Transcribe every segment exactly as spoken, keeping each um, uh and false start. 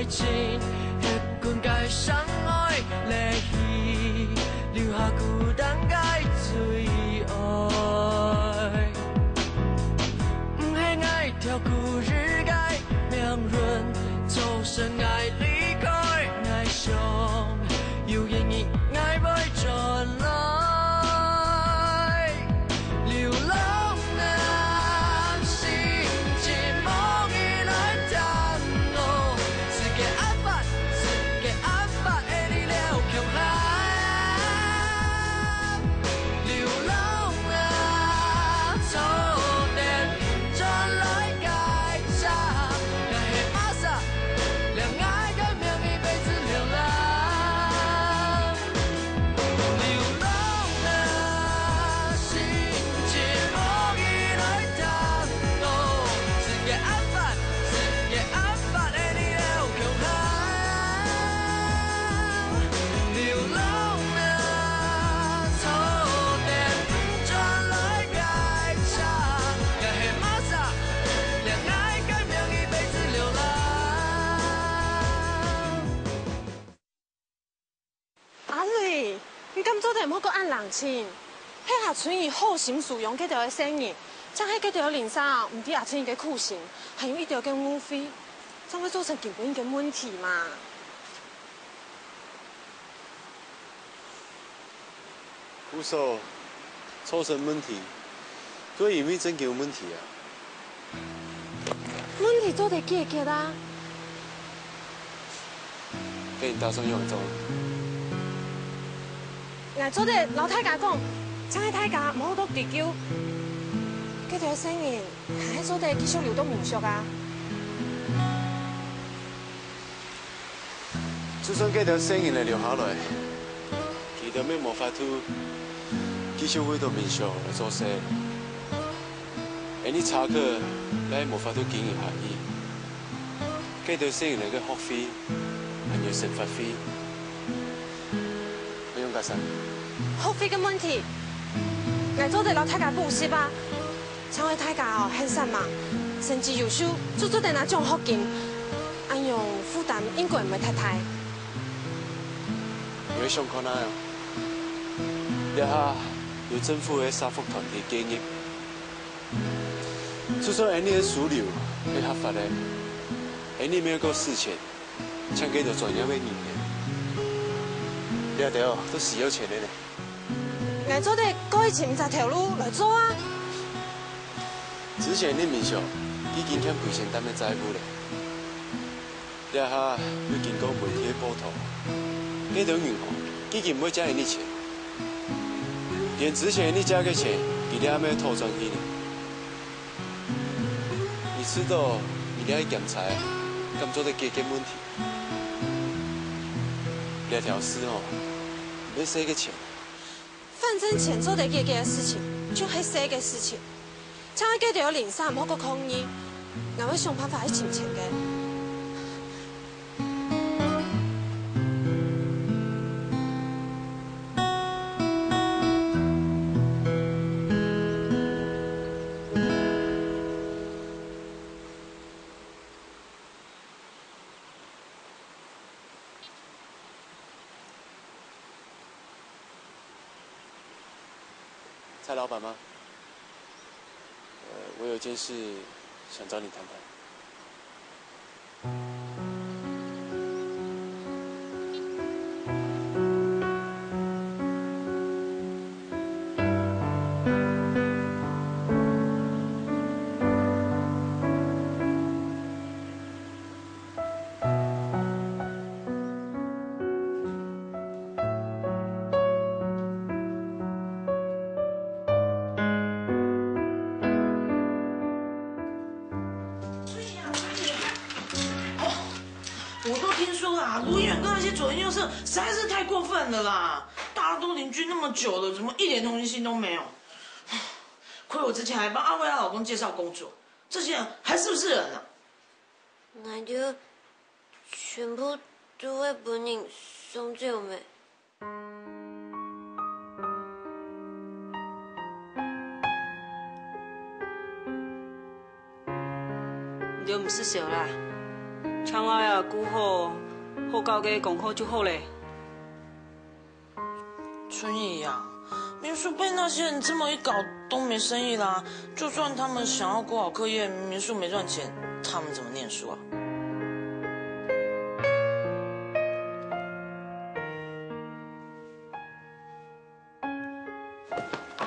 情，歇睏个相愛，離去，留下孤單个最愛。毋係𠊎跳過日个命運，造成𠊎離開，𠊎想，有一日𠊎會轉來。 流浪啊，心情無意來等我，世界暗淡，世界暗淡，愛你了共下。流浪啊，坐等轉來个車，若係馬上，讓𠊎个名字變成流浪。 流浪啊，心情無意來等我，世界暗淡，世界暗淡，愛你了共下。流浪啊，坐等轉來个車，若係馬上，讓𠊎个名字變成流浪。 阿瑞，你敢做得毋好過恁冷靜？係阿春姨好心收養該兜个細人，正係該兜鄰舍毋知阿春姨个苦心，還有一兜个誤會，正會造成今晡日个問題嘛。 故所造成問題，就因為正經有問題啊。問題做得解決啊。該你打算仰般做？𠊎做得摎大家講，請大家毋好過追究。該兜細人還係做得繼續留到民宿啊。 就算該兜細人仔留下來，佢兜乜無法度繼續為著民宿來做事。𠊎俚車課也無法度經營下去。該兜細人仔个學費，還有生活費，愛仰結煞？學費个問題，𠊎做得摎大家補習啊。 像係大家哦，很煞猛，成績優秀，就做得拿獎學金，恁樣負擔應該毋會忒大。你會想看哪樣？這下有政府个社福團體介入，就算𠊎俚个收入係合法个，𠊎俚乜愛過使錢，請幾多專業个人員，這兜都需要錢个呢。 𠊎做得改尋隻頭路來做啊！之前你民宿已經欠幾千擔个債務咧，這下又經過媒體个報導，該兜銀行已經毋會借你錢，連之前你借个錢，佢兜也無討轉去呢。你試著你這个檢采敢做得解決問題？這條數吼，毋係細个錢。 反正錢做得解決个事情，就係細个事情。請該兜鄰舍毋好過抗議，𠊎會想辦法去尋錢个。 蔡老闆嗎？呃，我有件事想找你談談。 我都聽說啦，盧議員跟那些左鄰右舍實在是太過分了啦！大家都鄰居那麼久了，怎麼一點同情心都沒有？虧我之前還幫阿慧她老公介紹工作，這些人還是不是人啊？𠊎兜全部都會分人送走咩？ 你就毋使愁啦。將𠊎啊顧好，好教个功課就好咧。春雨啊，民宿被那些人這麼一搞，都沒生意啦。就算他們想要顧好課業，民宿沒賺錢，他們怎麼念書啊？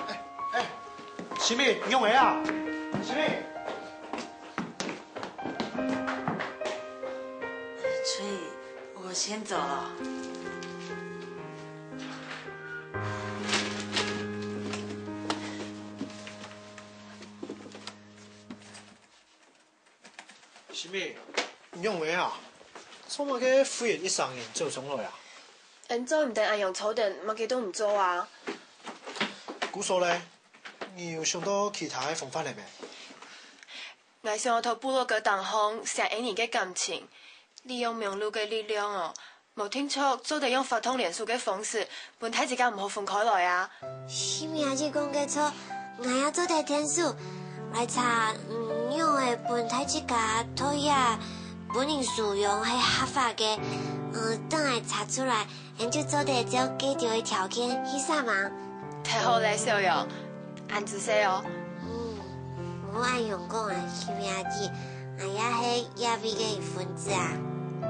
哎，哎，新民，你仰會啊？新民。春雨，我先走了。新民，你仰會啊？做麼个忽然一儕人走上來啊？ 恩做毋得恁樣坐等，麼个都毋做啊。故所咧，你有想到其他个方法了無？𠊎想愛在部落格頂項寫恩人个感情，利用網路个力量哦，無定著做得用活動連署个方式，分大自家毋好分開來啊。新明阿姊講个著，𠊎也做得𢯭手，來查，嗯，仰會分大自家同意啊，分人使用係合法个，嗯，等𠊎查出來， 恩就做得照該兜个條件去申請。忒好咧，小楊，恁仔細哦。嗯，毋好恁樣講啊，新明阿姊，𠊎也係這位个一份子啊。嗯。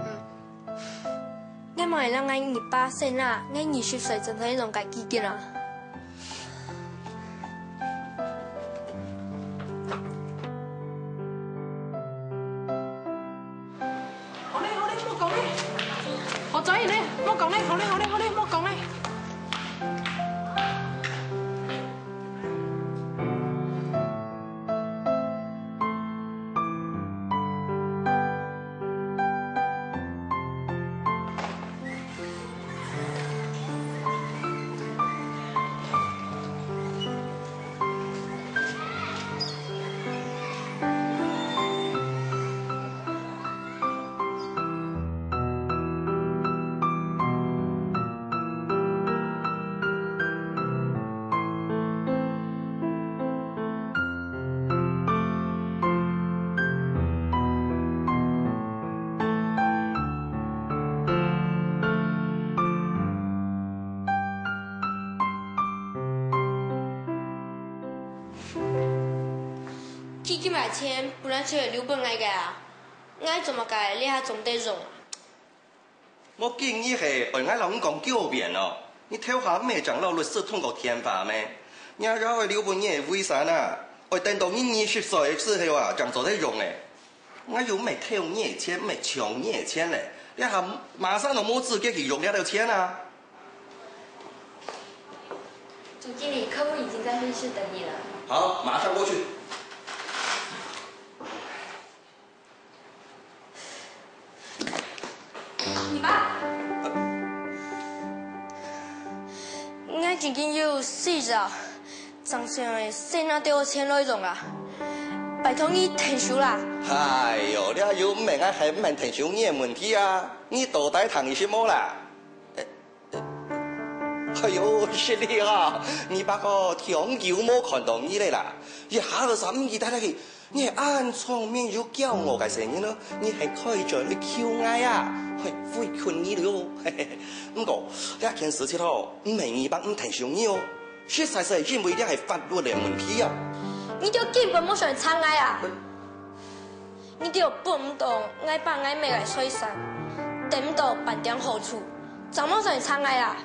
𠊎嘛會讓𠊎二伯先啦，𠊎二十歲正做得用該基金啊。 好咧，好咧，莫講咧。好，轉去咧，莫講咧，好咧，好咧，好咧，莫講咧。 基金个錢本來就係留分𠊎个啊，𠊎做麼个這下正做得用啊？ 無緊，你係愛𠊎摎你講幾多遍哦？你頭下毋係正摎律師通過電話咩？你也愛留分你个遺產啊，愛等到你二十歲个時候啊，正做得用个。𠊎又毋係偷你个錢，毋係搶你个錢咧，這下馬上都無資格去用這兜錢啊！總經理，客戶已經在會議室等你了。好，馬上過去。 你爸，𠊎正經有四十啊，正想愛先拿兜錢來用啊，拜託你𢯭手啦。哎喲，這又毋係𠊎還毋肯𢯭手你个問題啊，你到底聽有識無啦？ 哎喲，失禮哈，你爸哦，當久無看到你了啦，一下子就毋記得了去。你係恁聰明又驕傲个細人哦，你還可以轉來求𠊎啊，嘿，委屈你了。嘿嘿，毋過，這件事情哦，毋係你爸毋𢯭手你哦，實在係因為這係法律个問題啊。你就根本無想請𠊎啊！ 你兜分毋到𠊎爸𠊎姆个財產，得毋到半點好處，正無想請𠊎啊！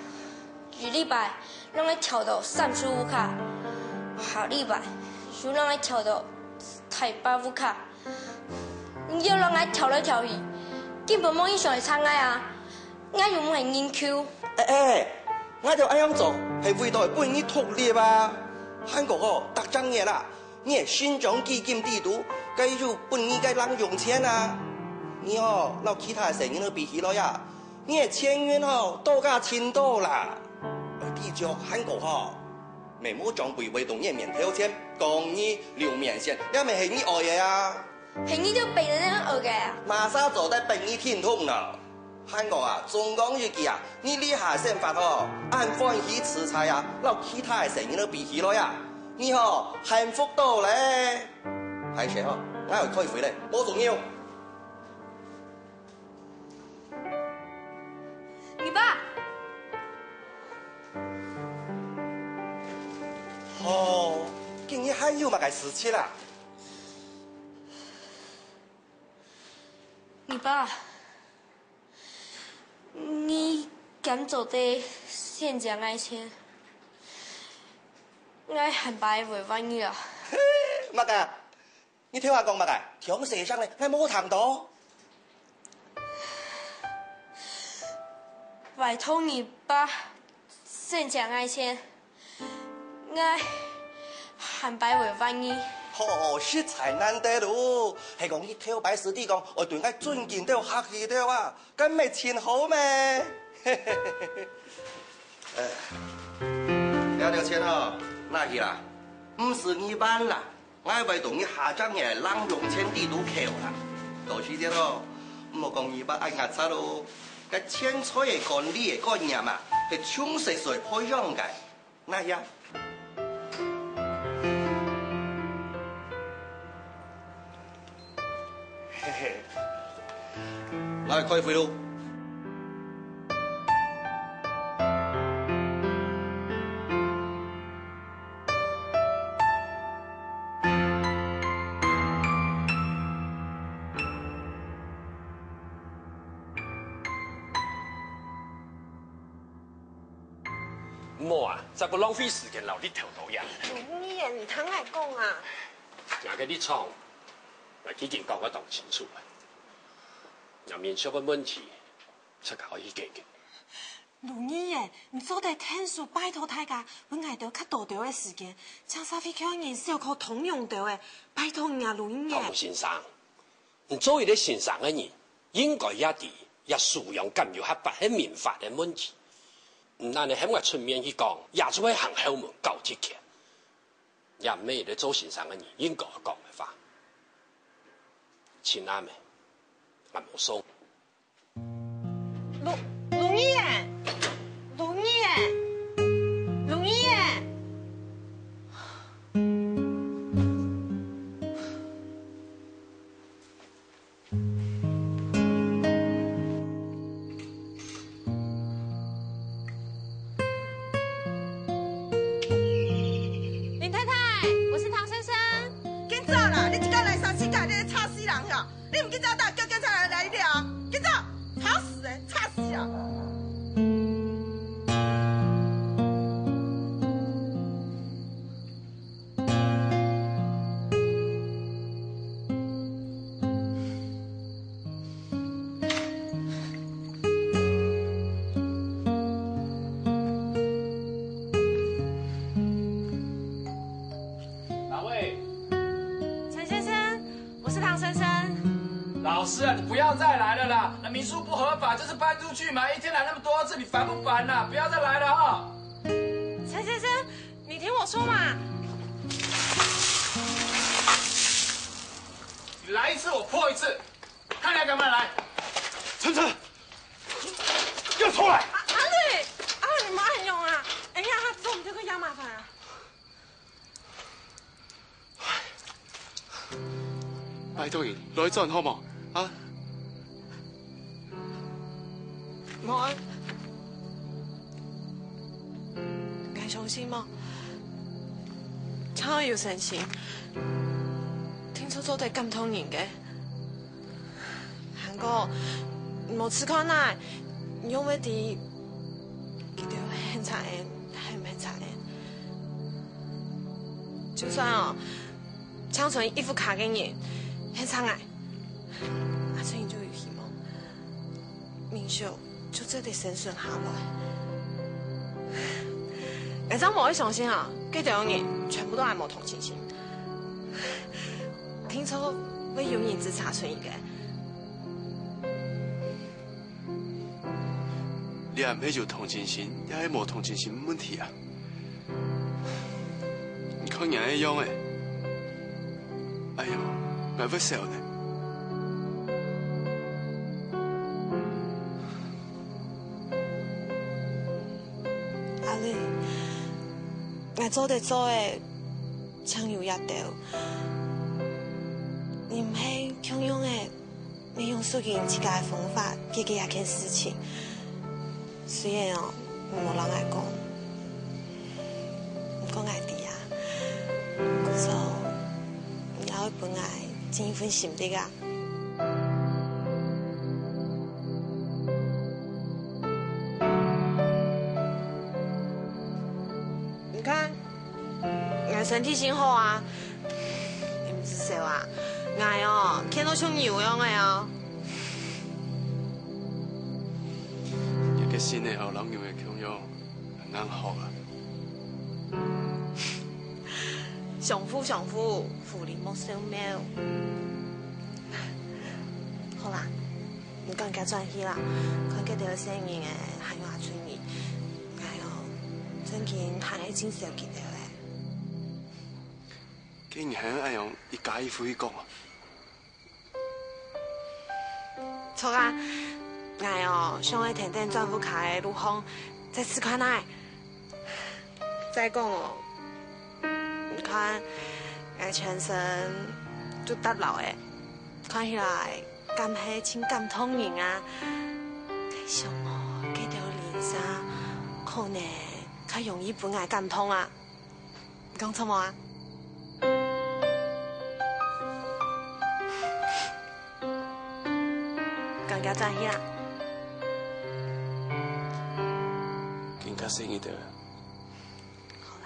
一禮拜，讓𠊎調到三十戶下，下禮拜，又讓𠊎調到大百戶下。你兜讓𠊎調來調去，根本無人想愛請𠊎啊！𠊎又毋係人球。哎哎，𠊎兜恁樣做，係為著愛分你獨立啊！還過吼，逐隻月啦， 你个成長基金底肚，該有分你个零用錢啊！你哦，摎其他个細人仔比起來啊，你个錢銀吼，多加盡多啦！愛知著還過吼，乜無長輩會同你个面頭前講你留面線，這乜係你愛个啊！係你兜逼人恁樣愛个啊！麼儕做得逼你停動呢？ 還過啊，總講一句啊，你這下生活吼，恁歡喜自在啊，摎其他个細人仔比起來啊，你吼，幸福到咧！歹勢吼，𠊎愛開會咧，無重要。有麼个事情啊？你爸，你敢做得先借𠊎錢？𠊎下擺會還你啊。麼个？你聽𠊎講麼个？聽細聲咧，𠊎無聽到。拜託你爸，先借𠊎錢，𠊎下擺會還你。哦，實在難得咯！係講你頭擺時知講，愛對𠊎尊敬兜、客氣兜啊，該毋係盡好咩？呃，這兜錢哦，拿去啦，毋使你還啦， 𠊎會同你下隻月零用錢底肚扣啦。到時節哦，毋好講你爸恁牙擦咯，該錢財个管理个觀念啊，係從細就培養个。那呀，嘿嘿，𠊎來開會咯。 無啊，再過浪費時間摎你頭到呀。你也毋聽𠊎講啊！𠊎个立場，𠊎已經講到當清楚啊。若民宿个問題，自家愛去解決。 盧議員，你做得𢯭手拜託大家，分𠊎兜較多兜个時間，請社會局个人少靠通融兜仔，拜託你啊，盧議員。湯姆先生，你做一個先生个人，應該也知這收養敢有合法係民法个問題。你恁呢喊𠊎出面去講，也就係行後門搞職權。這毋係一個做先生个人應該講个話。親愛个，𠊎無爽。 盧，盧議員，盧議員，盧議員。林太太，我是唐先生。緊走啦！你一个來三四个，你咧吵死人吼！ 你毋緊走，打叫警察來，來你了啊！緊走！吵死人，吵死啊！哪位？陳先生， 我是唐先生。老師啊，你不要再來了啦！那民宿不合法，就是搬出去嘛，一天來那麼多次，你煩不煩啦？不要再來了哈！陳先生，你聽我說嘛。你來一次，我潑一次，看你還敢不敢來！晨晨，給我出來！啊，阿磊，阿磊，你莫恁樣啊！哎呀，做毋得个也麻煩啊！ 拜託你，來轉好無？啊？無啊。你相信無？超有神性，聽說做得感動人个。還過，無試看啊，你仰會知佢兜係很差个，還毋係差个？ 就算哦，淨伸一副跤个人，現場啊，阿春就有希望，民宿就做得生存下來。𠊎正無會相信啊，該兜人全部都恁無同情心。聽說會有人自殺出現个。 你還毋係有同情心，也係無同情心問題啊？你看人个樣仔，哎喲，𠊎會愁呢。阿磊，𠊎做得做个，正有這兜。你毋係共樣个 愛用屬於自家个方法解決這件事情。雖然哦，你無摎𠊎講，毋過𠊎知啊，故所分𠊎盡一份心力啊。你看，𠊎身體盡好啊，你毋使愁啊，𠊎哦，健到像牛樣个哦。你个心呢，哦，老牛个共樣，恁好啊。相扶相扶，扶犁莫相忘。好啦，你趕緊轉去啦，看該兜細人仔還有阿春姨，𠊎哦，正經還係盡愁佢兜咧。該你還愛恁樣一家一戶去講啊？ 著啊，𠊎哦，想愛跈等轉屋下个路項，再試看啊。再講哦，你看，𠊎全身就搭牢仔，看起來敢係盡感動人啊。𠊎想哦，該兜鄰舍可能較容易分𠊎感動啊。 講著無啊？趕緊轉去啊！緊較細義兜。好啦。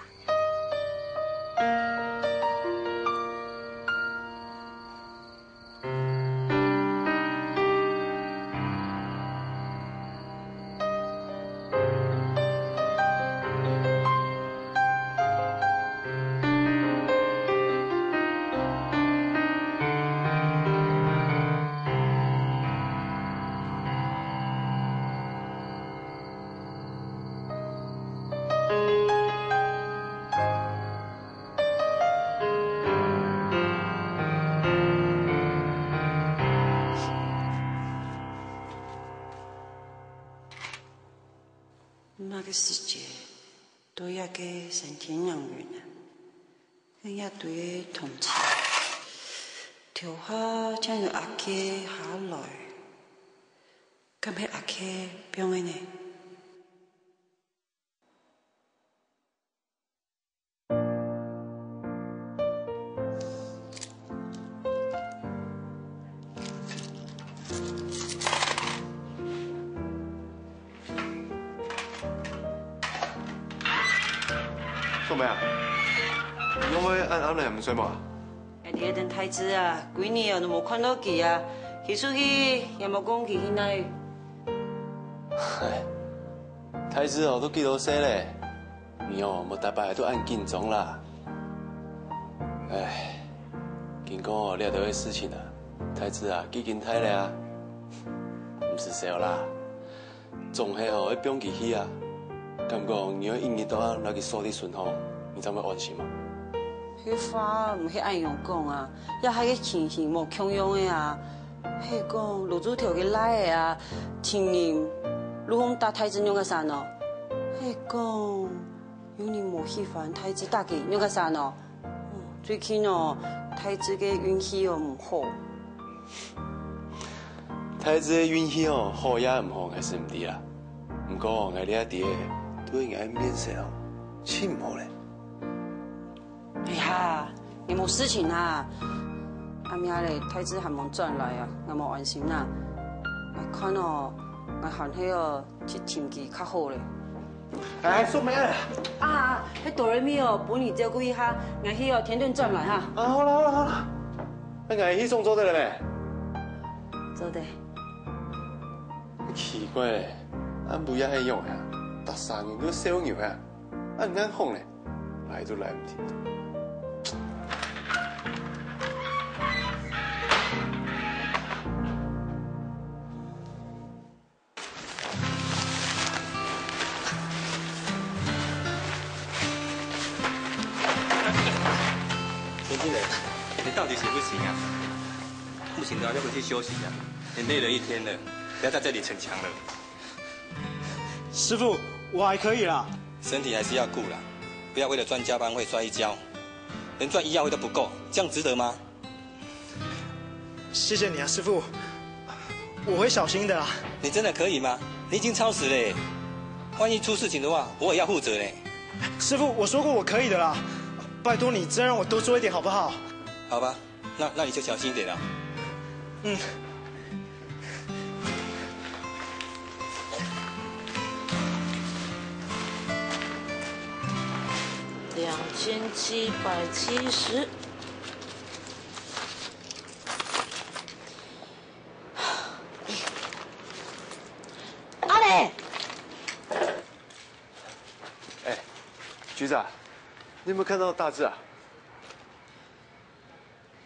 麼个時節，對這个山頂人員啊，跟這堆个同志，頭下請有阿姊下來，敢係阿姊放个呢？ 做麼个啊？你仰會恁暗了還毋睡目啊？𠊎在這等大志啊，幾日啊都無看著佢啊，去出去也無講佢去哪位。唉，大志哦，都幾多歲了，你哦，莫逐擺都恁緊張啦。唉，經過這兜个事情啊，大志啊，既經大了啊，毋使愁啦。 總係吼，愛放佢去啊。敢講你愛一日到暗摎佢鎖在身項，你正會安心啊？該話毋係恁樣講啊，這下个情形無共樣个啊。係講，老朱頭个倈仔啊，情人，老公打大志仰結煞哦？係講，有人無喜歡大志打佢，仰結煞哦？ 最近哦，大志个運氣哦毋好。大志个運氣哦，好也毋好，𠊎係毋知啦。毋過𠊎這下知个，對𠊎面色哦，盡毋好咧。哎呀，你無事情啊？暗夜咧，大志還無轉來啊，𠊎無安心啊。𠊎看哦，𠊎還係哦，去尋佢較好咧。 哎，做麼个啊？啊，該哆來咪哦，分你照顧一下，𠊎去哦，天光轉來哈。啊，好啦，好啦，好啦。該𠊎去送做得了無？做得。奇怪咧，恁樣也係樣啊，逐儕人都笑牛啊，恁硬項咧，來都來毋停。 年輕人，你到底行不行啊？不行的話就回去休息啊！你累了一天了，不要在這裡逞強了。師傅，我還可以啦。身體還是要顧啦，不要為了賺加班費摔一跤，連賺醫藥費都不夠，這樣值得嗎？ 謝謝你啊，師傅，我會小心的啦。你真的可以嗎？你已經超時了耶，萬一出事情的話，我也要負責呢。師傅，我說過我可以的啦，拜託你再讓我多做一點好不好？好吧，那那你就小心一点啊。嗯。两千七百七十。阿磊，哎，橘子啊，你有没有看到大志啊？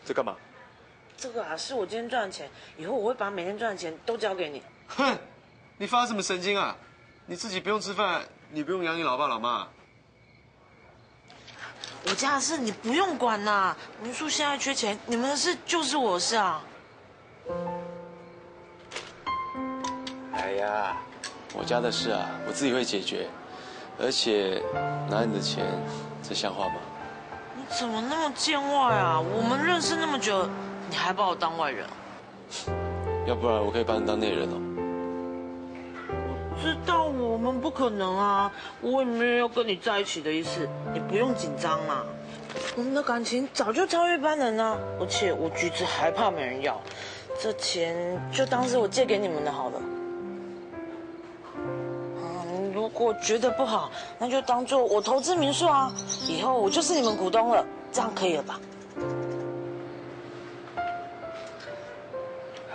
在干嘛？这个啊，是我今天赚的钱，以后我会把每天赚的钱都交给你。哼，你发什么神经啊？你自己不用吃饭，你不用养你老爸老妈。我家的事你不用管啦，民宿现在缺钱，你们的事就是我的事啊。哎呀，我家的事啊，我自己会解决。而且拿你的钱，这像话吗？你怎么那么见外啊？我们认识那么久，你还把我当外人？要不然我可以把你当内人哦。知道我们不可能啊，我也没有要跟你在一起的意思，你不用紧张啦。我们的感情早就超越一般人了，而且我橘子还怕没人要，这钱就当是我借给你们的好了。嗯，如果觉得不好，那就当做我投资民宿啊，以后我就是你们股东了，这样可以了吧？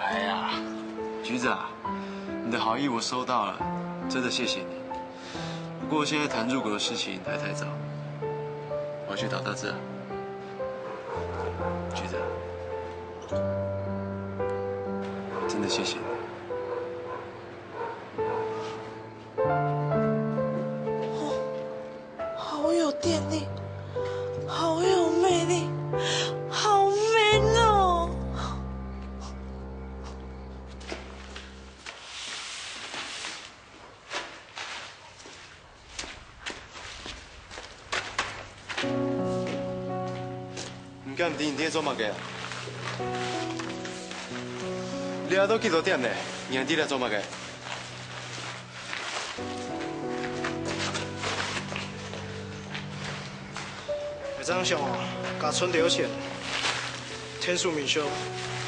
哎呀，橘子啊，你的好意我收到了，真的谢谢你。不过现在谈入股的事情还太早，我要去找大志了。橘子啊，真的谢谢你。好有电力，好有魅力，好美哦！你敢毋知你在做麼个啊？你啊都幾多點咧？你還在這做麼个？ 會恁樣想哦，假存兜錢，𢯭手民宿，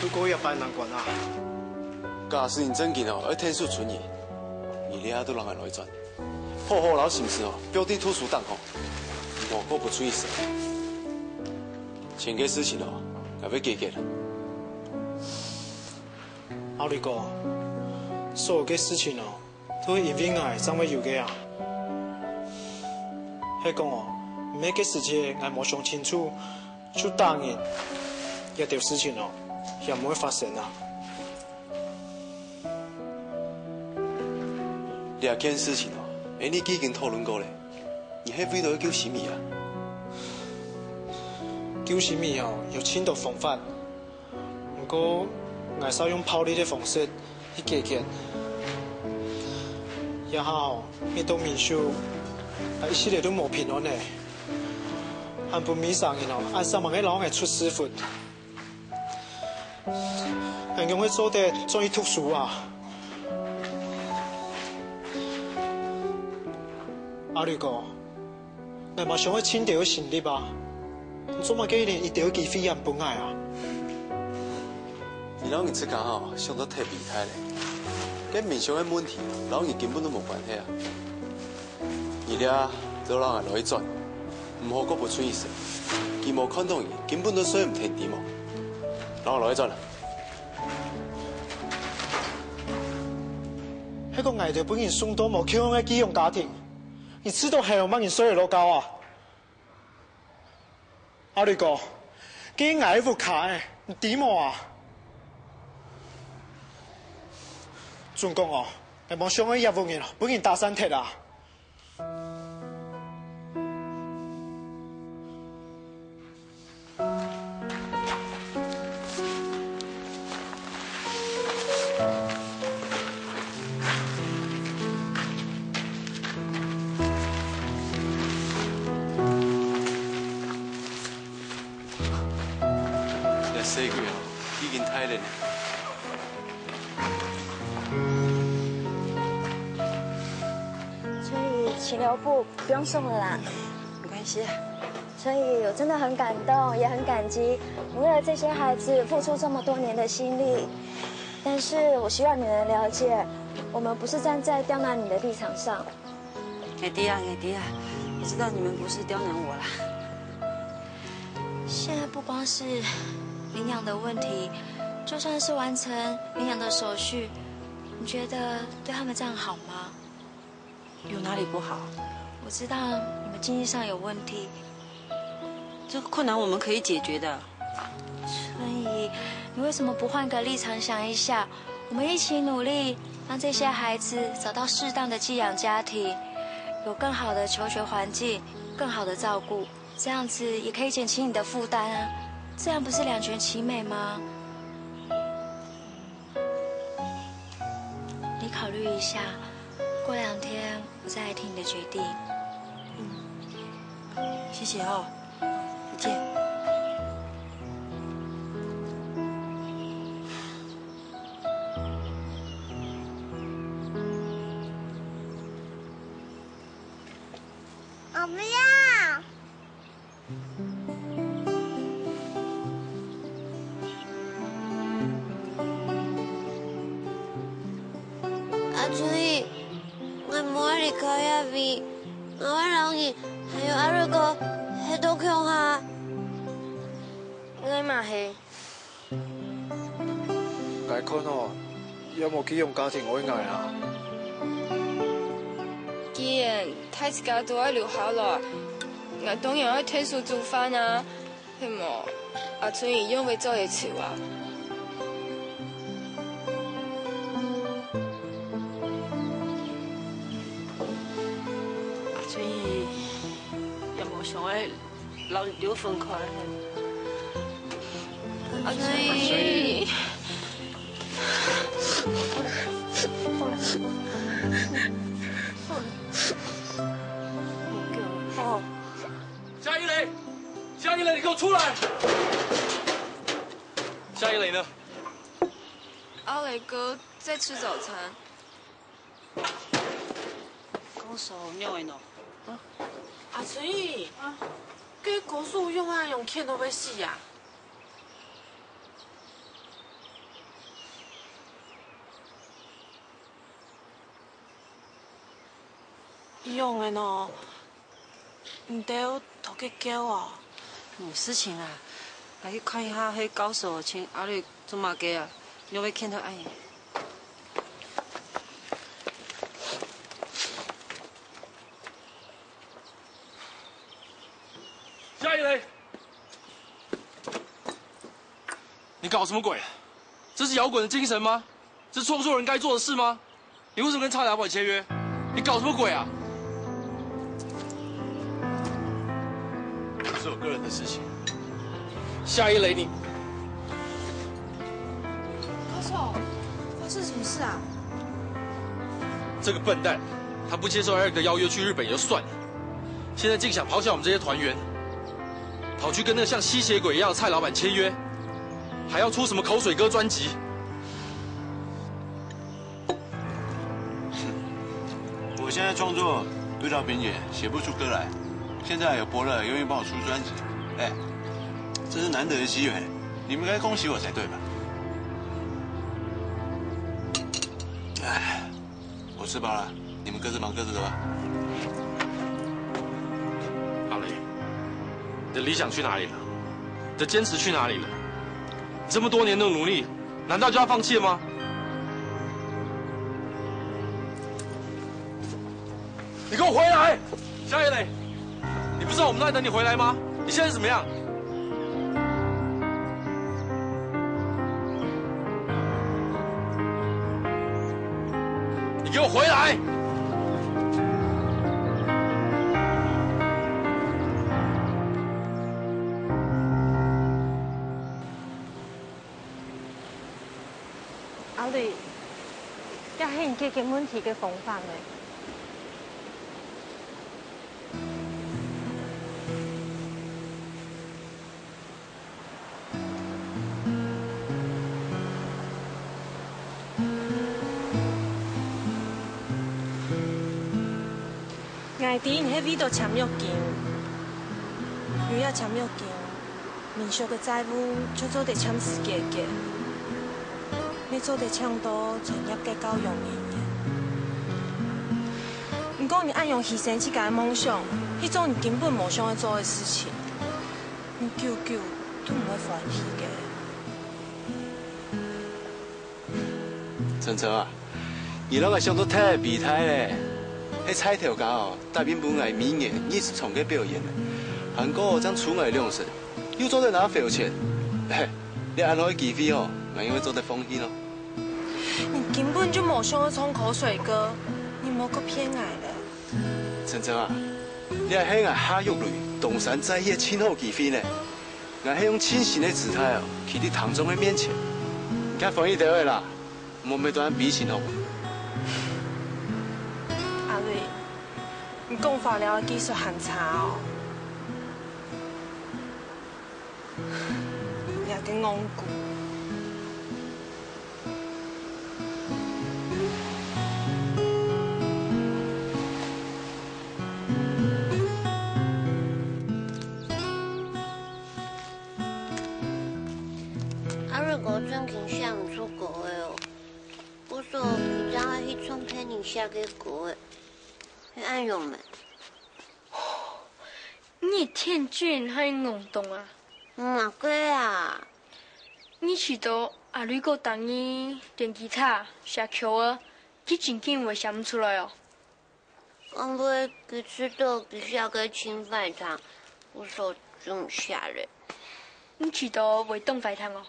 渡過這擺難關啊！假使你正經哦，愛𢯭手出人，你這下都讓𠊎來轉，好好摎心思哦，放在讀書頂項，莫過分出意思。錢个事情哦，𠊎會解決啦。阿瑞哥，所有个事情哦， 都係因為𠊎正會有个啊。係講哦，毋係該時節𠊎無想清楚，就答應，這兜事情哦，也毋會發生啊。這件事情哦，𠊎俚既經討論過咧，你係為著愛救心怡啊？救心怡哦，有盡多方法。 毋過，𠊎係用暴力个方式去解決。這下哦，入到民宿，𠊎一息仔都無平安咧。還分每儕人哦，恁煞猛个摎𠊎出屎朏。𠊎仰會做得轉去讀書啊？阿瑞哥， 𠊎嘛想愛盡兜个心力啊！你做麼个連一兜个機會也毋分𠊎啊？你摎你自家吼想到忒偉大咧，該民宿个問題摎你根本都無關係啊！你這就摎𠊎來轉，毋好過分出意思。佢無看著你，根本都睡毋定知無？摎𠊎來轉啊！係講𠊎兜分人送到無共樣个寄養家庭，你試著還有麼人睡得落覺啊？ 阿瑞哥，該𠊎个屋下仔，你知無啊？準講哦，𠊎無想愛這屋仔哦，分人打散忒啊！ 這細鬼吼，已經大了呢。所以齊老闆不用送了啦。沒關係啊。所以我真的很感动，也很感激你为了这些孩子付出这么多年的心力。但是我希望你能了解，我们不是站在刁难你的立场上。我知啊，我知啊，我知道你们不是刁难我啦。现在不光是领养的问题，就算是完成领养的手续，你觉得对他们这样好吗？有哪里不好？我知道你们经济上有问题，这个困难我们可以解决的。所以你为什么不换个立场想一下？我们一起努力，让这些孩子找到适当的寄养家庭，有更好的求学环境，更好的照顾，这样子也可以减轻你的负担啊。这样不是两全其美吗？你考虑一下，过两天我再来听你的决定。谢谢哦，再见。我不要。阿春姨，𠊎無愛離開這位，𠊎愛摎你還有阿瑞哥歇到共下。𠊎嘛係。 𠊎看哦，也無佢樣家庭愛𠊎啊。既然大自家都愛留下來，𠊎當然愛𢯭手煮飯啊，係無？阿春姨仰會做得愁啊？阿春姨也無想愛 摎你兜分開。阿春姨，夏一雷，夏一雷，你給我出來！夏一雷呢？阿雷哥在吃早餐。 高手仰會呢？阿春姨，該高手仰會恁樣譴到會死啊？仰會呢？你兜頭殼噭哦？無事情啊，來去看一下該高手請阿瑞做麼个啊？仰會譴到恁樣？ 夏一雷，你搞什麼鬼？這是搖滾的精神嗎？這是創作人該做的事嗎？你為什麼跟蔡老闆簽約？你搞什麼鬼啊？這是我個人的事情。夏一雷，你……高手，發生什麼事啊？這個笨蛋，他不接受艾瑞克邀約去日本也就算了， 現在竟想咆哮我們這些團員，跑去跟那個像吸血鬼一樣的蔡老闆簽約，還要出什麼口水歌專輯？我現在創作都到瓶頸，寫不出歌來。現在有伯樂願意幫我出專輯，哎，這是難得的機會，你們應該恭喜我才對吧？哎。 我吃飽了，你們各自忙各自的吧。阿雷，你的理想去哪裡了？你的堅持去哪裡了？你這麼多年的努力，難道就要放棄了嗎？你給我回來！夏一雷，你不知道我們都在等你回來嗎？你現在怎麼樣？ 你給我回來！阿瑞，這係你解決問題个方法咩？ 𠊎知你係為著簽約金，毋也簽約金，民宿个債務就做得暫時解決，也做得請到專業个教養人員。毋過你恁樣犧牲自家个夢想，去做你根本無想愛做个事情，你久久都毋會歡喜个。 晨晨啊，你摎𠊎想到忒偉大咧！係菜頭家哦，答應分𠊎每年二十場个表演，還過正出𠊎兩成，又做得拿回錢。嘿，這恁好个機會哦，𠊎應該做得放棄咯。你根本就無想愛唱口水歌，你莫過騙𠊎咧！晨晨啊，這係𠊎下玉雷東山再起个盡好機會呢！ 𠊎係用盡新个姿態哦，企在聽眾个面前。你較歡喜兜仔啦，莫乜斷悲心哦。阿瑞，你講話了个技術還差哦。你還真戇牯。 阿瑞哥最近寫毋出歌仔哦，故所佢正愛去唱別人寫个歌仔，係恁樣咩？你一天就恁戇懂啊？麼个啊？你知道阿瑞哥逐日練吉他、寫曲仔，佢正經會寫毋出來哦。 敢會佢知道佢寫个盡壞聽，故所就毋寫咧？你知道會當壞聽哦？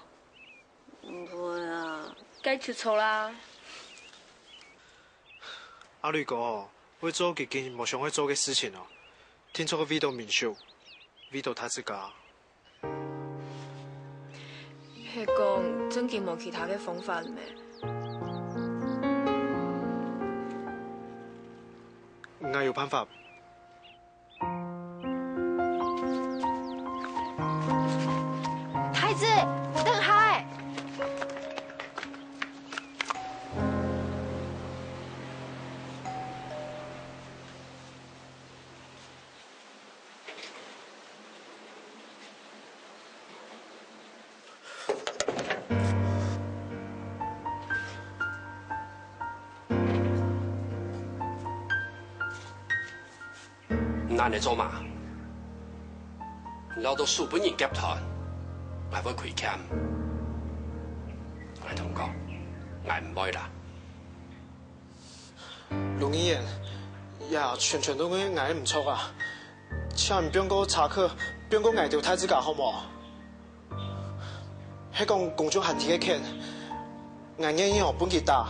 毋會啊。該就著啦。阿瑞哥哦，會做佢根本無想愛做个事情哦，定著會為著民宿，為著他自家。 係講正經無其他个方法咩？𠊎有辦法。太子，你等下！ 你恁樣做麼？你恅到手分人夾斷，𠊎會虧欠。𠊎同你講，𠊎毋會啦。 盧議員，這全全都係𠊎毋著啊！請你放過車克，放過𠊎兜大自家好無？係講公眾限制个錢，𠊎願意哦分佢打，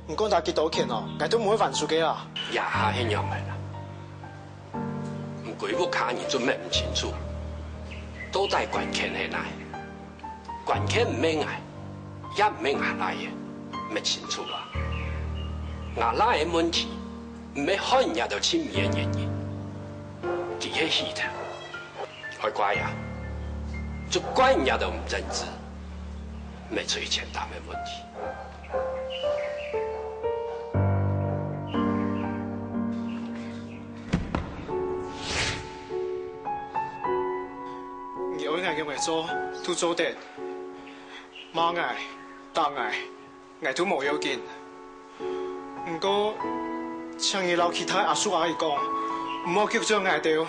毋管打幾多錢哦，𠊎都毋會還手个啊！這下係仰仔啦？毋歸屋下人就問毋清楚，到底關鍵係哪？ 關鍵毋係𠊎，也毋係吾倈仔，問清楚啦。吾倈仔問題，毋係害人家兜盡尾个原因，佢係起頭。愛怪啊，就怪人家兜毋正直，毋係最簡單个問題。 你愛𠊎仰仔做，都做得。罵𠊎、打𠊎，𠊎都無要緊。毋過，請你摎其他阿叔阿姨講，毋好激著𠊎兜，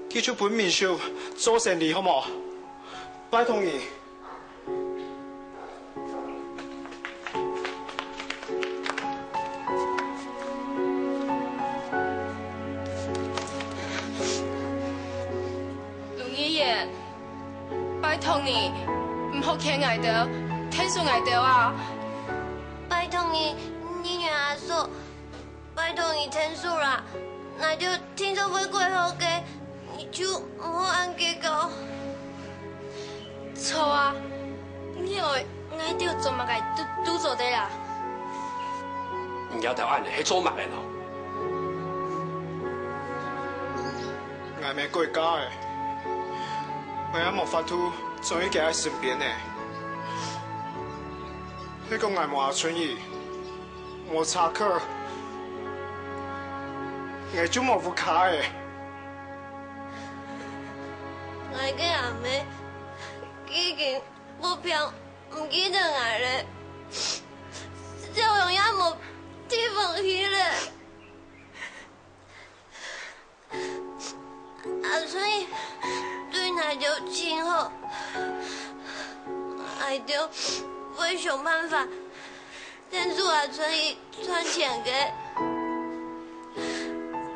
佢就分民宿做生理，好無？拜託你。 盧議員，拜託你，毋好譴𠊎兜，𢯭手𠊎兜啊！拜託你，議員阿叔， 拜託你𢯭手啦，𠊎兜定著會過好个，你就毋好恁計較。著啊，你愛𠊎兜做麼个都，都做得啦。你這兜恁樣係做麼个呢？𠊎乜改嫁仔，𠊎也無法度轉去佢个身邊仔。係講𠊎無阿春姨， 無車克，𠊎就無屋下仔。𠊎个阿姆已經發病，毋記得𠊎咧，小榮也無地方去咧。阿春姨對𠊎兜真好，𠊎兜會想辦法 贊助阿春姨賺錢个。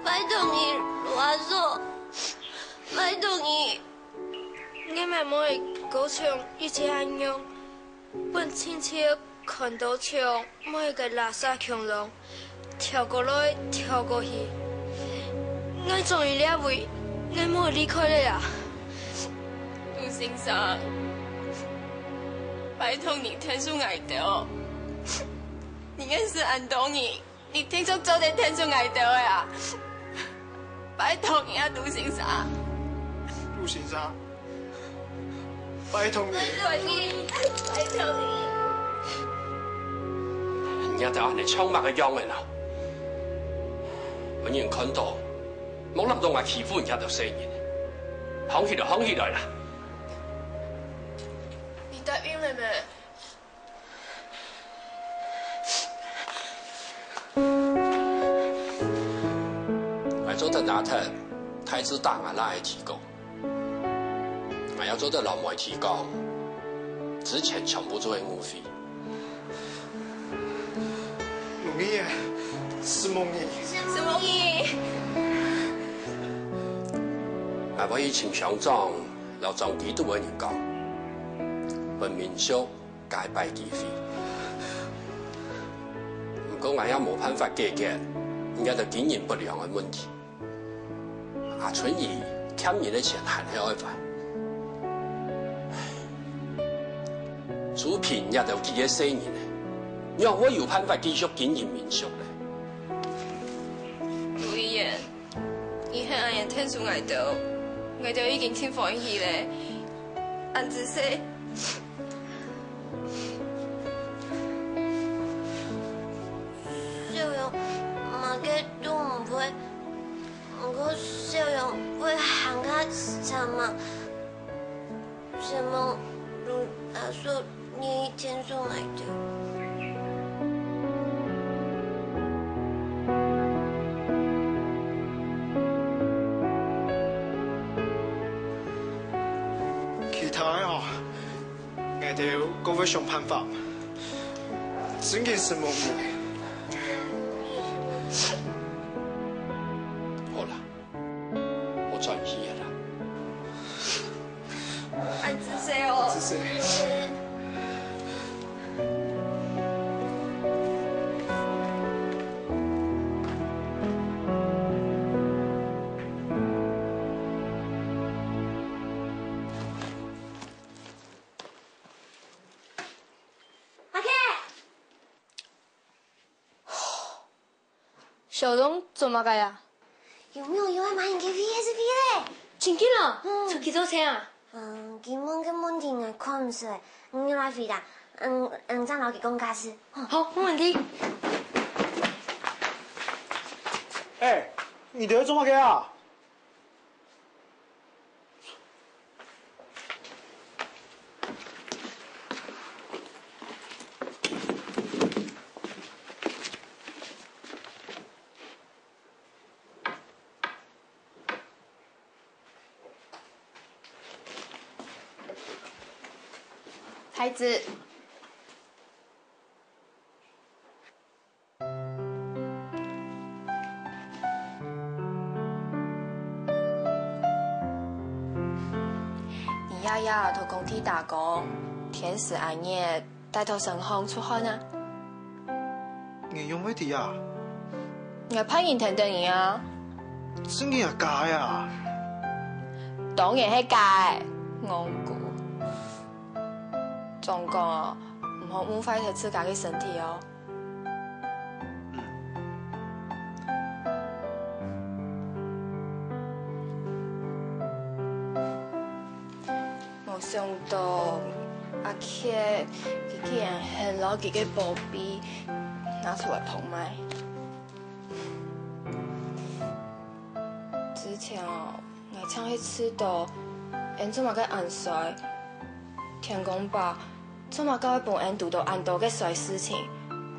拜託你，羅阿嫂，拜託你。𠊎乜毋會過像以前恁樣，分親戚看到像麼个垃圾共樣，跳過來，跳過去。𠊎終於這位，𠊎毋會離開了啊！杜先生，拜託你𢯭手𠊎兜。 你認識恁多人，你定著做得𢯭手𠊎兜个啊！拜託你啊，杜先生。杜先生，拜託你。拜託你，拜託你。你兜恁呢像麼个樣仔呢？分人看到，莫恅到𠊎欺負你兜細人。䟘起來，䟘起來啦！你答應了沒？ 𠊎做得拿忒大姊打𠊎倈仔个提告，𠊎也做得摎媒體講，之前全部做係誤會。無義个，承蒙你。承蒙你。𠊎會去尋鄉長摎莊基督个人講，分民宿 加一擺機會。毋過𠊎也無辦法解決你兜經營不良个問題。阿春姨欠人个錢還係愛還。朱萍也都幾個歲人了，仰會有辦法繼續經營民宿呢？盧議員， 你還恁樣𢯭手𠊎兜，𠊎兜已經盡歡喜了。恁仔細。小榮麼个都毋會，毋過小榮會還較差嘛。 承蒙盧阿嫂願意𢯭手𠊎兜。其他个哦，𠊎兜過會想辦法。真經承蒙你。好啦， 𠊎轉去了啦。恁仔細哦。恁仔細。阿K！ 小榮做麼个啊？有無有愛買你个V S V咧？真經哦？嗯。出去做事啊？嗯，佢問个問題𠊎看毋識，你來回答，嗯，嗯，正摎佢講價數。好，無問題。哎，你兜做麼个啊？ 孩子。 你爺爺在工地打工，天時恁熱，戴到身項出汗啊。你仰會知啊？𠊎派人跈等你啊。真个啊假个啊？當然係假个，戇牯。總講哦，毋好誤壞忒自家个身體哦。 無想到阿K佢竟然肯摎佢个寶貝拿出來拍賣。之前哦，𠊎正係試著，𫣆做麼个恁衰？天公伯，做麼个會分𫣆堵到恁多个衰事情？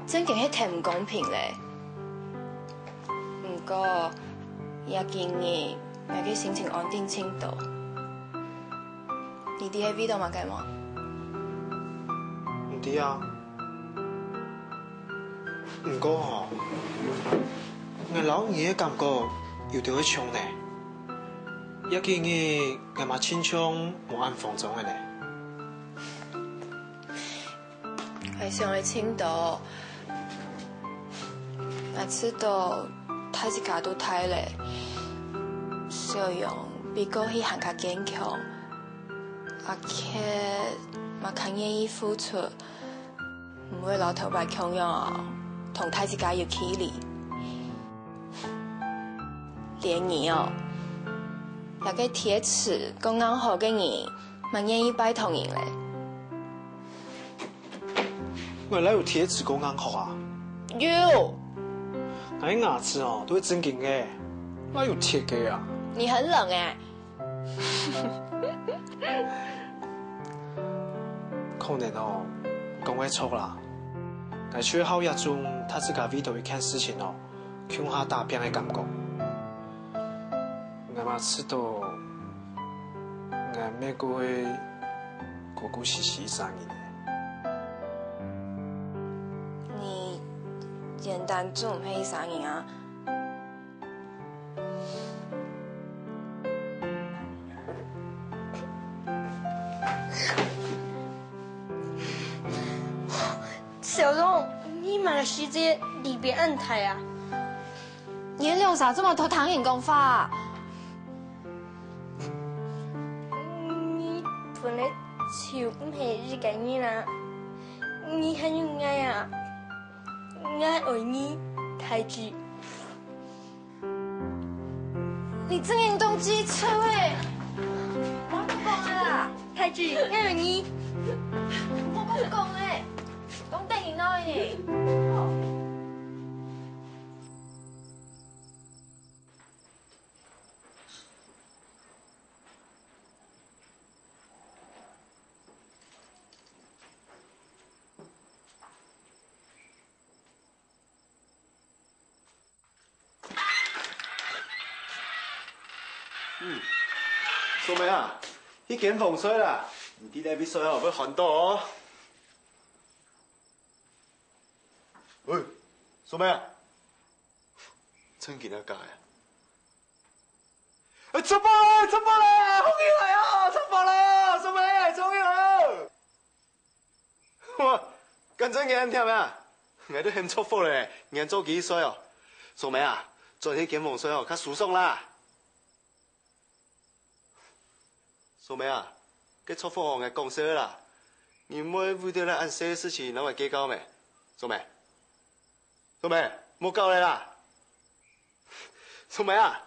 真經係忒毋公平咧！毋過，這幾日，𠊎个心情安定盡多。你知𠊎為著麼个無？毋知啊。 毋過吼，𠊎摎你个感覺有兜仔像呢。這幾日𠊎嘛親像無恁慌張个呢。𠊎想个盡多，𠊎試著大自家都大咧，笑容比過去還較堅強，而且嘛較願意付出。 毋會摎頭擺共樣哦，同大自家有距離。連你哦，這个鐵齒講硬殼个人，嘛願意拜託人咧。𠊎哪有鐵齒講硬殼啊？有。𠊎个牙齒哦，都係正經个，哪有鐵个啊？你很冷欸。 可能哦，講會著啦。𠊎就係好這種大自家為著一件事情哦，共下打拚个感覺。𠊎嘛試著，𠊎乜過會孤孤栖栖一儕人呢。你簡單做毋係一儕人啊？ 小鍾，你麼个時節離別恁大啊？你兩儕做麼个偷聽人講話啊？你本來就毋係一個人啊，你還有𠊎啊，𠊎愛你，大志。 你正經當機車欸！莫講啊啦！大志，𠊎愛你。莫講講欸，講等你鬧呢。 嗯，素梅啊，去間房睡啦，你在該位睡哦，會寒著哦。喂，素梅啊，真个假个？哎，出貨咧，出貨咧，風雨來哦，出貨咧，素梅，出貨咧！ 哇，敢真个恁忝啊？𠊎都喊著火咧，你還早起睡哦。素梅啊，轉去間房睡哦，較舒爽啦。素梅啊，該著火吼，𠊎講笑个啦，你毋會為著這恁細个事情摎𠊎計較咩？素梅，素梅，莫搞咧啦！ 素梅啊！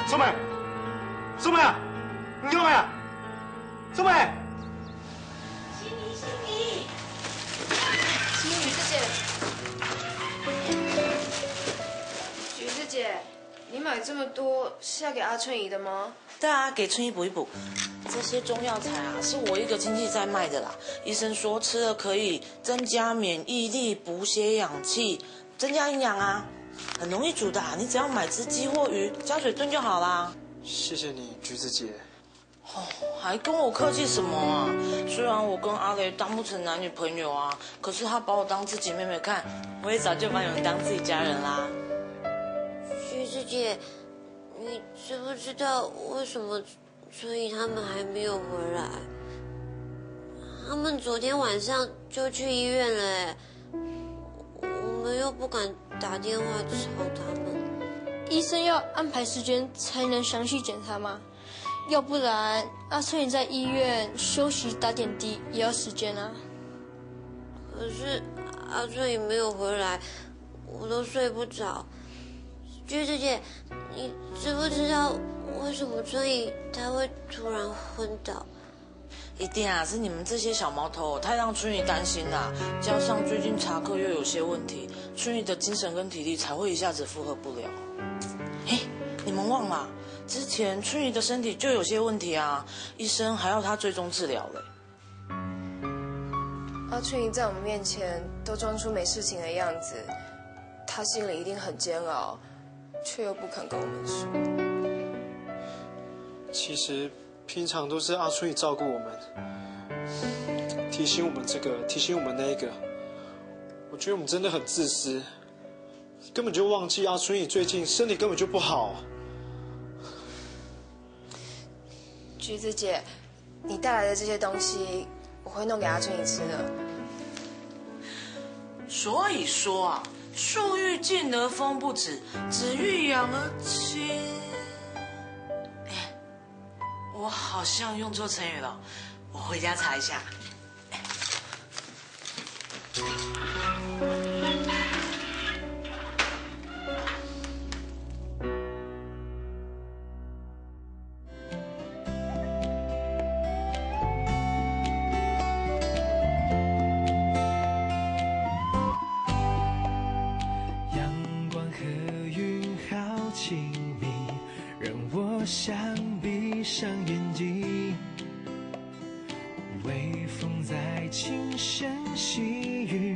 素梅！素梅啊！你仰仔啊？素梅！心怡，心怡！心怡姐姐，菊姐姐，你買這麼多是要給阿春姨的嗎？ 對啊，給春姨補一補。這些中藥材啊，是我一個親戚在賣的啦。醫生說吃了可以增加免疫力、補血養氣、增加營養啊，很容易煮的啊。你只要買隻雞或魚，加水燉就好啦。謝謝你，橘子姐。哦，還跟我客氣什麼啊？雖然我跟阿雷當不成男女朋友啊，可是他把我當自己妹妹看，我也早就把你們當自己家人啦。橘子姐，你知不知道為什麼 所以他們還沒有回來。他們昨天晚上就去醫院了欸，我們又不敢打電話吵他們。醫生要安排時間才能詳細檢查嗎？要不然阿春姨在醫院休息打點滴也要時間啊。可是阿春姨沒有回來，我都睡不著。 橘子姐，你知不知道為什麼春姨她會突然昏倒？一定啊，是你們這些小毛頭太讓春姨擔心啦，加上最近查課又有些問題，春姨的精神跟體力才會一下子負荷不了。嘿，你们忘了？之前春雨的身体就有些问题啊，医生还要他追踪治疗嘞。阿春雨在我们面前都装出没事情的样子，他心里一定很煎熬，却又不肯跟我们说。其实平常都是阿春雨照顾我们，提醒我们这个，提醒我们那个。我觉得我们真的很自私，根本就忘记阿春雨最近身体根本就不好。橘子姐，你带来的这些东西，我会弄给阿春雨吃的。所以说啊，树欲静而风不止，子欲养而亲。哎，我好像用错成语了，我回家查一下。阳光和云好亲密，让我想闭上眼睛。微风在轻声细语，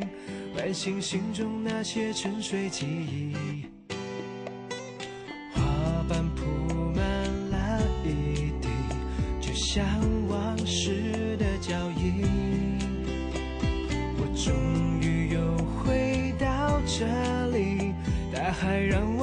唤醒心中那些沉睡记忆。花瓣铺满了一地，就像往事的脚印。我终于又回到这里，大海让